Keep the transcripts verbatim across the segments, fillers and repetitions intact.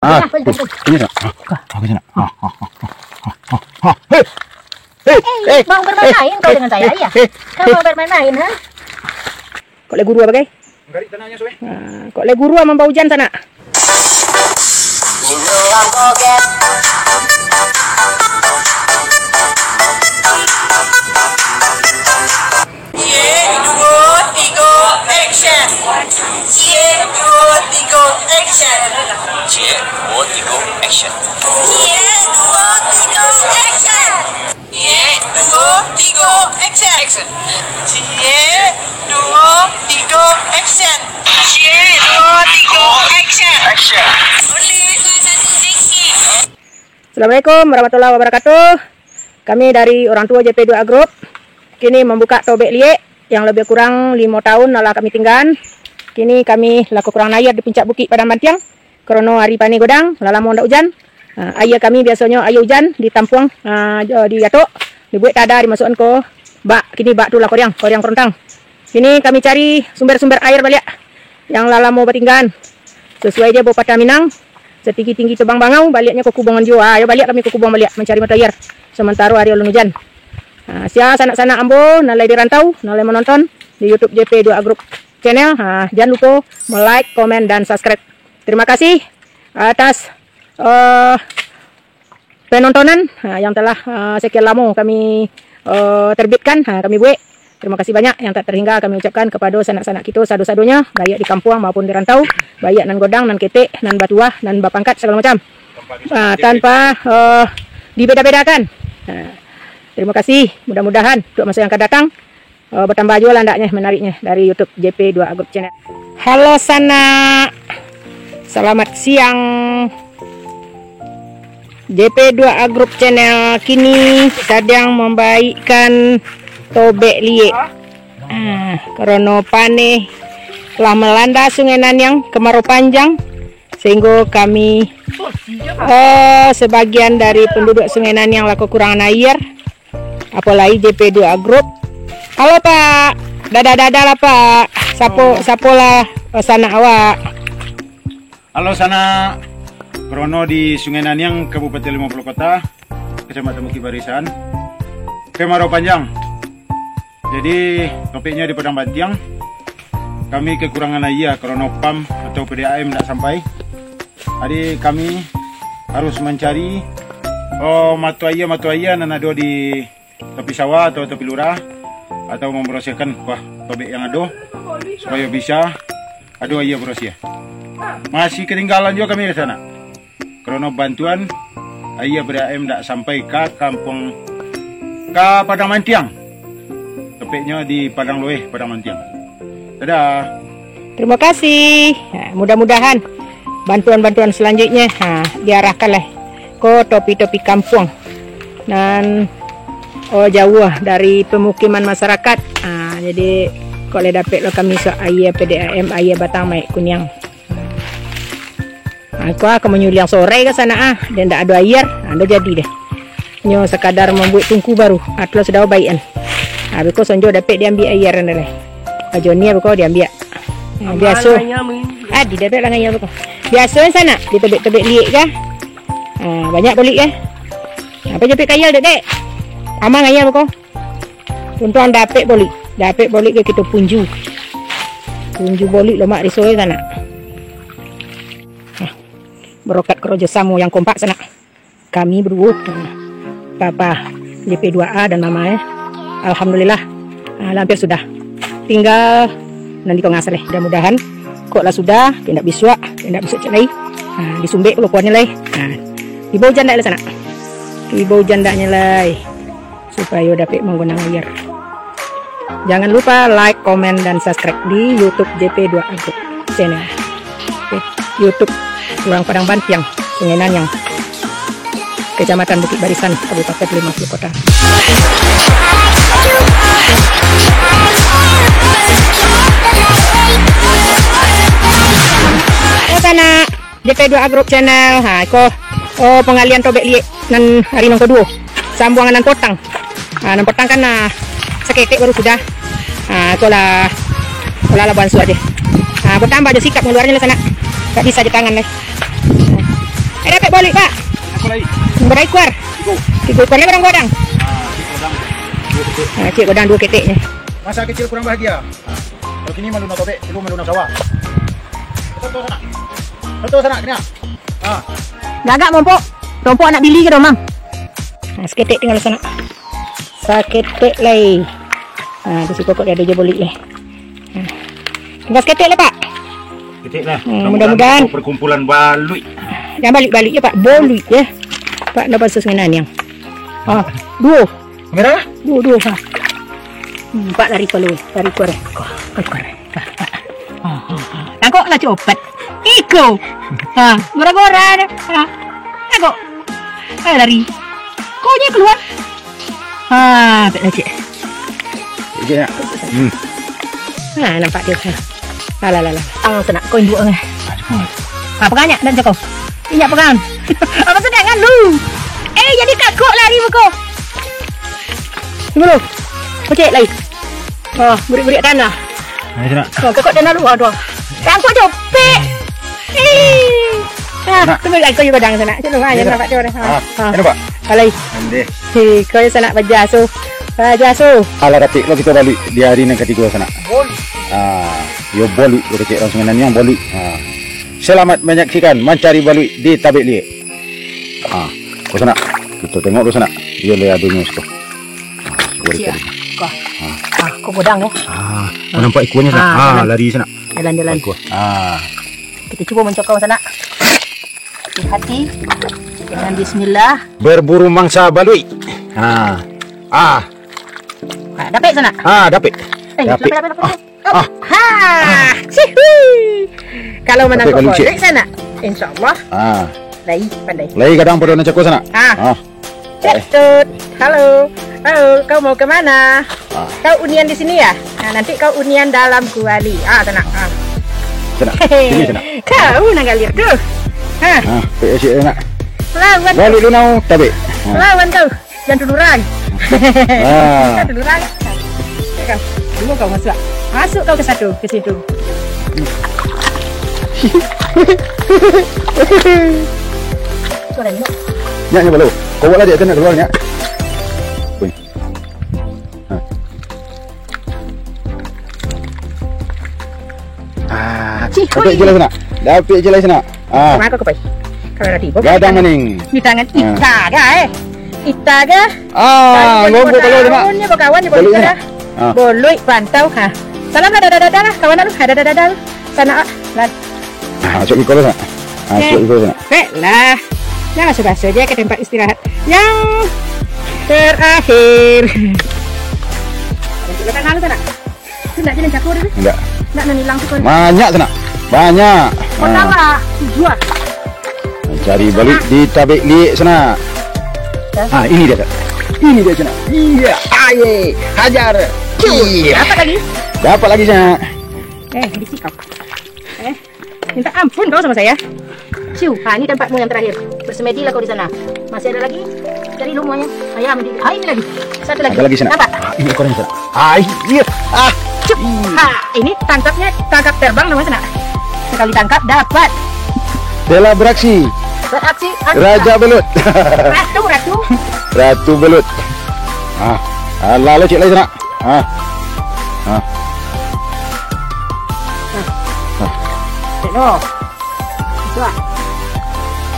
Ah, ini dah. Ah, ah, ke sana. Ah, ah, ah, ah, ah, ah. Hei! Hei! Eh, mau bermain-main kau dengan saya, ya? Kau mau bermain-main, ha? Kok lai guru bagai? Garik tanahnya, Soe. Ah, kok lai guru mambao ujan sanak? Ciek, duo, tigo, action. Ciek, duo, tigo, action. Ciek, duo, tigo, action. Ciek, duo, tigo, action. Ciek, duo, tigo, action. Action. Ciek, duo, tigo, action. Ciek, duo, tigo, action. Action. Boleh, Tuan Datuk Zeki. Assalamualaikum warahmatullahi wabarakatuh. Kami dari orang tuo J P dua A Group, kini mambuka tobek liek yang labiah kurang limo tahun lah kami tinggaan. Kini kami lah kakurangan aia di puncak bukik Padang Bantiang, karano ari paneh godang, lah lamo ndak ujan. Ha, aia kami biasonyo aia ujan ditampuang, ha, jo, diatok, dibuek tada, dimasuakan ko bak, kini bak tu lah koriang, koriang karontang. Kini kami cari sumber-sumber aia baliak yang lah lamo batinggaan. Sasuai jo pepatah Minang, satinggi-tinggi tobang bangau, baliaknyo ka kubuang juo. Ah, yo baliak kami ka kubuang baliak mancari mato aia, samantaro ari alun ujan. Ha, sia sanak-sanak ambo nan lai di rantau, nan lai manonton di YouTube J P dua A Group Channel, ha, jan lupo me-like, komen, dan subscribe. Terima kasih atas, eh, penontonan, ha, yang telah, ha, sekian lamo kami, eh, terbitkan, ha, kami buek. Terima kasih banyak yang tak terhingga kami ucapkan kepada sanak-sanak kito sado-sadonyo, baiak di kampuang maupun di rantau, baiak nan godang, nan ketek, nan batuah, nan bapangkat, sagalo macam. Ha, tanpa, eh, dibeda-bedakan. Ha, terima kasih. Mudah-mudahan untuk masa yang akan datang, eh, batambah juo lah andaknyo manariknyo dari YouTube J P dua A Group Channel. Halo sanak, selamat siang. J P dua A Group Channel kini sadang mambaikkan tobek liek. Ah, karano paneh lah malanda Sungai Naniang, kamarau panjang, sehingga kami, eh, sebagian dari penduduk Sungai Naniang lah kakurangan aia. Apolai J P dua A Group. Halo, Pak. Dadah-dadah lah, Pak. Sapo, sapo lah, eh, sanak awak? Halo, sanak. Karano di Sungai Naniang, Kabupaten Limo Puluh Kota, Kecamatan Bukit Barisan, kamarau panjang. Jadi, topiknyo di Padang Bantiang, kami kakurangan aia karano pam atau P D A M ndak sampai. Jadi, kami harus mancari, oh, mato aia, mato aia nan ado di tapi sawah atau tapi lurah, atau mambarasiahkan, wah, tobek yang ado, supayo bisa ado aia barasiah. Masih katinggalan juo kami di sanak. Karano bantuan aia P D A M ndak sampai ka kampuang, ka Padang Bantiang. Tepeknyo di Padang Loeh, Padang Bantiang. Dadah. Terima kasih. Ha, mudah-mudahan bantuan-bantuan selanjutnya, ha, diarahkan lah ko topi-topi kampuang nan, oh, jauah dari pemukiman masyarakat. Ha, jadi, kok lai dapek lo kami suak aia P D A M, aia batang maek kuniang. Ha, ko ah, ka manyuliang sorai ka sanak ah, den ndak ado aia, ha, ndak jadi deh. Nyo sakadar mambuek tungku baru, ha, tu lah sudah baik kan. Ha, beko sonjo dapek diambiak aia kan deh. Ka Joni beko diambiak. Ha, biaso. Adi dapek lah ngayal beko. Biaso kan sanak, di tebek-tebek liek kah? Ha, banyak bolik kah? Apa japik kayal dek, dek? Ama ngayal beko. Untuang dapek bolik. Dapek bolik ka kito punju. Punju bolik lomak riso sanak. Ha. Barokat karajo samo yang kompak sanak. Kami baduo, Papa J P dua A dan Mama, eh. Alhamdulillah, ah, lah hampir sudah. Tinggal nan di tongah saleh. Mudah-mudahan kok lah sudah, indak bisuak, indak bisuak cak lai. Ah, disumbek pulo pohonnyo lai. Ah, tibo ujan ndak lai sanak? Tibo ujan ndaknyo lai? Supayo dapek manggunang aia. Jangan lupa like, komen, dan subscribe di YouTube J P dua A Group Channel. Oke, YouTube Urang Padang Bantiang, Sungai Naniang, Kecamatan Bukit Barisan, Kabupaten Limo Puluh Kota. Eh, sanak. J P dua A Group Channel. Ha, iko, oh, pangalian tobek liek nan ari nan kaduo. Sambuangan nan potang. Ha, nan potang kan, ah, saketek baru sudah. Ha, iko lah, iko lah, lah bansuak je. Ha, potang bajo sikap ngaluarnyo lah sanak. Tak bisa jo tangan lai. Baluik, Pak. Bara ikuar? Tigo. Tigo ikuar lah, barang godang. Ah, ciek godang. Duo ketek. Ah, ciek godang duo keteknyo. Masa kecil kurang bahagia. Ah. Kalau kini malu nak tobek, dulu malu nak sawah. Betul, sanak. Betul, sanak, kini. Ah. Gagak mompok. Rompok anak bili ka doh, Mang. Nah, saketek tingga sanak. Saketek lai. Ah, di siko kok ado jo baluik lai. Nah. Tingga saketek lai, Pak. Ketek lah. Hmm, mudah-mudahan. Perkumpulan baluik. Jan baluik-baluik yo, Pak. Baluik yo. Pak, ndak banso sangenan niang. Ah, duo. Merah? Duo, duo, ha. Hmm, Pak, lari keluar, lari keluar. Keluar, keluar. Ha, ha, ha. Ha, ha, ha. Tangkok lah copot. Iko. Ha, gora-gora dah. Ha. Tangkok. Ayo lari. Kok nyo keluar? Ha, tak lecek. Lecek nak? Hmm. Ha, nampak dia. Ha. Alah, alah, alah. Ah, sanak, kau induak angah. Ah, pegang nyak, nak cakau. Inyak pegang. Apa sedang kan lu? Eh, jadi kakok lari muko. Tunggu lu. Kocek lai. Oh, burik-burik tanah. Ayo, sanak. Oh, kakok tanah lu, aduh. Tangkok copek. Eh. Ah, nak. Tunggu lai, kau juga dang sanak. Cik lu, ah, ya, jangan sanak. Nampak dia orang. Ah, ah. Kenapa? Alai. Andeh. Hei, kau ya sanak bajaso. Bajaso. Alah, dapek lo kito baluik di hari nan katigo sanak. Bol. Ah. Yo baluik, yo kecek urang Sungai Naniang baluik. Ha. Selamat menyaksikan mancari baluik di Tabek Liek. Ha. Ko sanak, kito tengok ko sanak. Iyo lai adonyo siko. Ha, siko. Siap. Ko. Ha. Ah, ko godang ko. Ah, nampak ikonyo sanak. Ah, lari sanak. Jalan, jalan. Bagus. Ah. Kito cubo mancokong sanak. Hati-hati. Jangan bismillah. Berburu mangsa baluik. Ha. Ah. Ah, dapek sanak. Ah, dapek. Eh, dapek. Dapek, dapek, dapek. Ah. Ha. Sihu. Kalau manangkok baluik sanak, insyaallah. Ah. Lai pandai. Lai gadang pado nan cako sanak. Ah. Ah. Cek tut. Halo. Halo, kau mau ke mana? Ah. Kau unian di sini ya? Nah, nanti kau unian dalam kuali. Ah, sanak. Ah. Sanak. Hehe. Sini sanak. Kau nan galir tu. Ha. Ah, pek asyik sanak. Lawan. Balik lu nau, tabek. Ah. Lawan kau. Jangan dulu, Ran. Ah. Jangan dulu, Ran. Cek kau. Dulu kau masuk. Masuk kau ke satu, ke situ. Suara ni. Nyak, nyak, balu. Kau buat lah dia, kena keluar, nyak. Ui. Ha. Ah, cih, dapek je lah sanak. Dapek je lah sanak. Ah. Sama aku, Pai. Kalau dah tiba, gadang maning. Di tangan ita ga, eh. Ita ga. Ah, lombok kalau sanak. Bakawan je, bakawan je, bakawan je. Ah. Boluik pantau, ha. Salam lah, dadah-dadah lah. Kawan lah, dadah-dadah lah. Sanak, ah. Lah. Ah, masuk miko lah, sanak. Ah, masuk miko lah, sanak. Baik lah. Jangan basuh-basuh je ke tempat istirahat yang terakhir. Ada juga tangan lu, sanak. Tu nak je nan cako dah tu. Enggak. Nak nan hilang tu kau. Banyak sanak. Banyak. Kau salah. Tujuah. Cari balik di Tabek Liek sanak. Dah. Ah, ini dia, Kak. Ini dia sanak. Iya, aye. Hajar. Iya. Dapat lagi? Dapat lagi sanak. Eh, berisik kau. Eh. Minta ampun kau sama saya. Ciu, ha, ini tempatmu yang terakhir. Bersemedilah kau di sana. Masih ada lagi? Cari ilmuannya. Ayam di, ah, ini lagi. Satu lagi. Ada lagi sana. Nampak? Ah, ini ekornya sana. Ah, iya. Ah. Ciu. Ha, ini tangkapnya, tangkap terbang namanya sana. Sekali tangkap, dapat. Telah beraksi. Beraksi. Raja Belut. Ratu, ratu. Ratu Belut. Ah, alah, cek lagi sana. Ah. Ah. Ah. Tengok. Itu ah.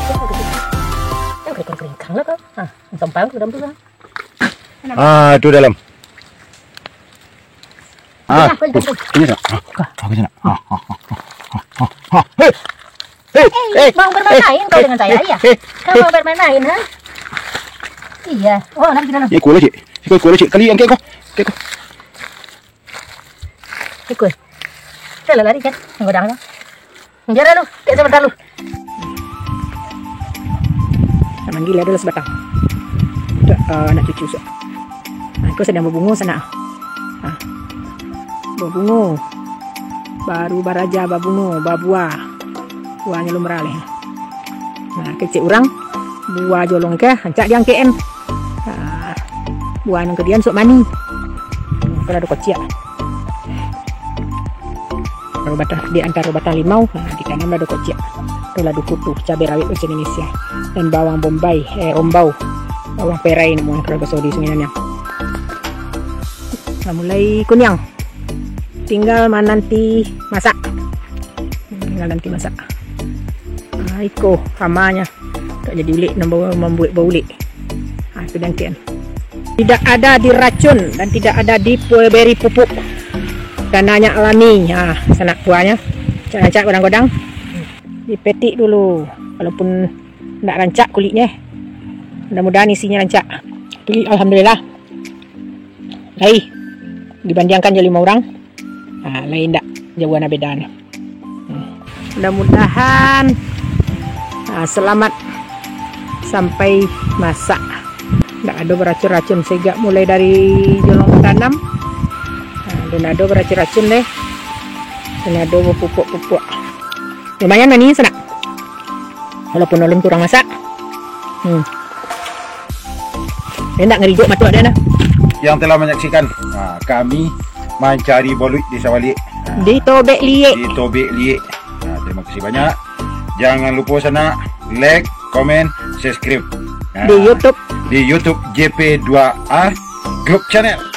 Tengok, keringkang-keringkang lah kau. Ah, gampang tu dalam tu lah. Ah, tu dalam. Ah, tu. Ini tak? Ah, aku sana. Ah, ah, ah, ah, ah, ah. Hei! Hei, eh, hei, mau bermain-main kau dengan saya, iya? Hei, kau mau bermain-main, ha? Iya. Oh, nanti dalam. Iko lah, cik. Iko, iko lah, cik. Kali angkek ko. Angkek ko. Iko. Dah lah lari kan? Yang godang tu. Biar lu, kayak sebentar lu. Nak manggil dia dulu sebatang. Untuk, eh, anak cucu, so. Nah, iko sedang berbungo sanak. Nah. Babungo. Baru baraja babungo, babuah. Buahnyo lumrah leh. Nah, kecek urang, buah jolong ke, rancak diangkek-an. Nah, buah nan kadian sok manih. Kalau ado kociak. Kalau batang, di antaro batang limau, nah, di kanan ado kociak. Itulah duku tu, cabai rawit bahasa Indonesia. Dan bawang bombay, eh, ombau. Bawang perai namonyo kalau bahasa di Sungai Naniang. Lah mulai kuniang. Tinggal mananti masak. Tinggal nanti masak. Ah, iko ramanyo. Tak jadi ulek, nambah mambuek baulik. Ah, itu dangkian. Tidak ada diracun dan tidak ada diberi pupuk. Tanahnya alami. Ah, sanak buahnyo. Rancak-rancak godang-godang. Dipetik dulu. Walaupun ndak rancak kulitnya. Mudah-mudahan isinya rancak. Tapi alhamdulillah. Lai. Dibandingkan jo limo urang. Ah, lai ndak jauah na bedanyo. Hmm. Mudah-mudahan, ah, selamat sampai masak. Ndak ado baracun-racun sejak mulai dari jolong tanam. Ah, ndak ado baracun-racun deh. Ndak ado bapupuk-pupuk. Lumayan manih, sanak. Walaupun ulun kurang masak. Hmm. Indak ngerijuk matuak dia nah. Yang telah menyaksikan, ha, kami mancari boluik di sawah liek. Ha, di tobek liek. Di tobek liek. Ha, terima kasih banyak. Jangan lupa sanak like, komen, subscribe. Ha, di YouTube. Di YouTube J P dua A Group Channel.